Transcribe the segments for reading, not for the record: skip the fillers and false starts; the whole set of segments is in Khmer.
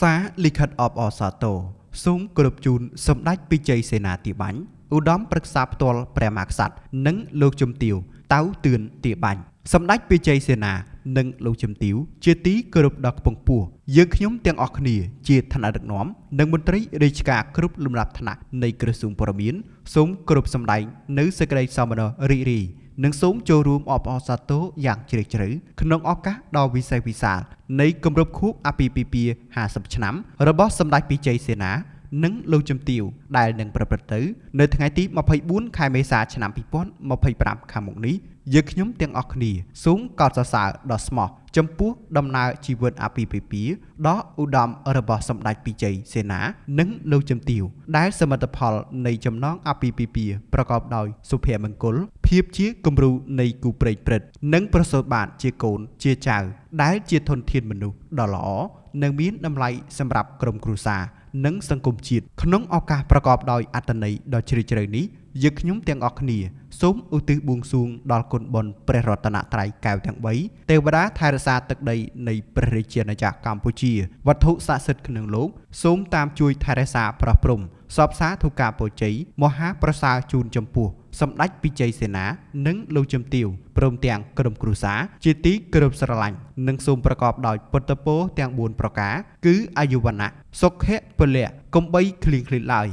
សារលិខិតអបអរសាទរសូមគោរពជូនសម្ដេចពិជ័យសេនាទាបាញ់ឧត្តមប្រឹក្សាផ្ទាល់ព្រះមហាក្សត្រនិងលោកជំទាវតៅទឿនទាបាញ់សម្ដេចពិជ័យសេនានិងលោកជំទាវជាទីគោរពដ៏ខ្ពង់ខ្ពស់យើងខ្ញុំទាំងអស់គ្នាជាឋានៈដឹកនាំនិងមន្ត្រីរាជការគ្រប់លំដាប់ថ្នាក់នៃក្រសួងព័ត៌មានសូមគោរពសម្ដែងនៅសេចក្តីសោមនស្សរីករាយនិងសូមចូលរួមអបអរសាទរយ៉ាងជ្រាលជ្រៅក្នុងឱកាសដ៏វិសេសវិសាលនៃគម្រប់ខួបអាពាហ៍ពិពាហ៍50ឆ្នាំរបស់សម្ដេចពិជ័យសេនានិងលោកជំទាវដែលនឹងប្រព្រឹត្តទៅនៅថ្ងៃទី24ខែមេសាឆ្នាំ2025ខាងមុខនេះយើងខ្ញុំទាំងអស់គ្នាសូមកោតសរសើរដ៏ស្មោះចំពោះដំណើរជីវិតអាពាហ៍ពិពាហ៍ដ៏ឧត្តមរបស់សម្ដេចពិជ័យសេនានិងលោកជំទាវដែលសមិទ្ធផលនៃចំណងអាពាហ៍ពិពាហ៍ប្រកបដោយសុភមង្គលភាពជាគំរូនៃគូព្រេងព្រឹត្តនិងប្រសូតបានជាកូនជាចៅដែលជាធនធានមនុស្សដ៏ល្អនិងមានតម្លៃសម្រាប់ក្រុមគ្រួសារនិងសង្គមជាតិក្នុងឱកាសប្រកបដោយអត្ថន័យដ៏ជ្រាលជ្រៅនេះយើងខ្ញុំទាំងអស់គ្នាសូមឧទ្ទិសបួងសួងដល់គុណបុណ្យព្រះរតនត្រ័យកែវទាំង3ទេវតាថែរក្សាទឹកដីនៃព្រះរាជាណាចក្រកម្ពុជាវត្ថុស័ក្តិសិទ្ធិក្នុងលោកសូមតាមជួយថែរក្សាប្រោះព្រំសពសាធុការពរជ័យមហាប្រសើរជូនចំពោះសម្ដេចពិជ័យសេនានិងលោកជំទាវព្រមទាំងក្រុមគ្រួសារជាទីគោរពស្រឡាញ់និងសូមប្រកបដោយពុទ្ធពរទាំង4ប្រការគឺអាយុវណ្ណៈសុខៈពលៈកុំបីឃ្លៀងឃ្លាតឡើយ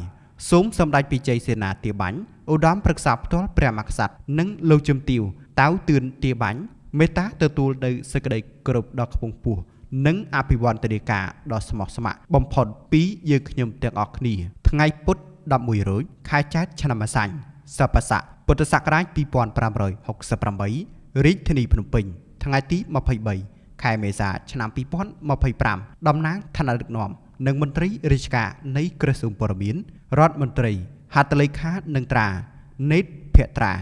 សូមសម្ដេចពិជ័យសេនាទាបាញ់ឧត្តមប្រឹក្សាផ្ទាល់ព្រះមហាក្សត្រនិងលោកជំទាវតៅទឿនទាបាញ់មេត្តាទទួលនៅសេចក្តីគោរពដ៏ខ្ពង់ខ្ពស់និងអភិវឌ្ឍនាការដ៏ស្មោះស្ម័គ្របំផុតពីយើងខ្ញុំទាំងអស់គ្នាថ្ងៃពុធ11រោចខែចែកឆ្នាំម្សាញ់សពស័កពុទ្ធសករាជ2568រាជធានីភ្នំពេញថ្ងៃទី23ខែមេសាឆ្នាំ2025តំណាងឋានៈដឹកនាំនិងមន្ត្រីរាជការនៃក្រសួងព័ត៌មានរដ្ឋមន្ត្រីហត្ថលេខានិងត្រានេតភត្រា